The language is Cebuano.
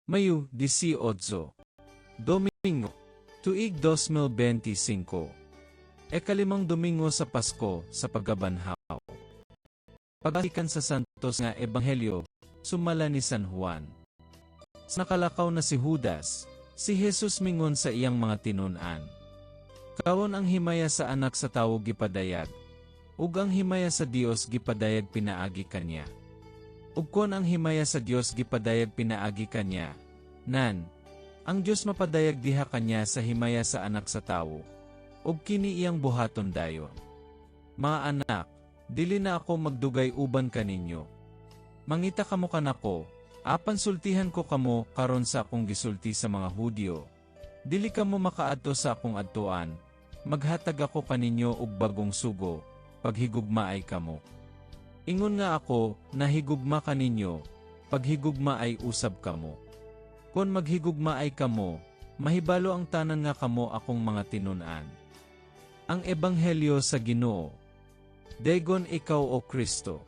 Mayo 18. Domingo, tuig 2025. Ekalimang Domingo sa Pasko sa pagkabanhaw. Paggikan sa Santos nga Ebanghelyo, sumala ni San Juan. Sa nakalakaw na si Judas, si Jesus mingon sa iyang mga tinun-an, "Karon ang himaya sa Anak sa Tawo gipadayag, ug ang himaya sa Dios gipadayag pinaagi kaniya. Ug kon ang himaya sa Dios gipadayag pinaagi kaniya, nan, ang Dios mapadayag diha kaniya sa himaya sa Anak sa Tawo, ug kini iyang buhaton dayon. Mga anak, dili na ako magdugay uban kaninyo. Mangita kamo kanako, apan sultihan ko kamo karon sa akong gisulti sa mga Hudyo: Dili kamo makaadto sa akong adtuan. Maghatag ako kaninyo og bagong sugo: paghigugmaay kamo. Ingon nga ako nahigugma kaninyo, paghigugmaay usab kamo. Kon maghigugmaay kamo, mahibalo ang tanan nga kamo akong mga tinun-an." Ang Ebanghelyo sa Ginoo. Daygon ikaw, O Kristo.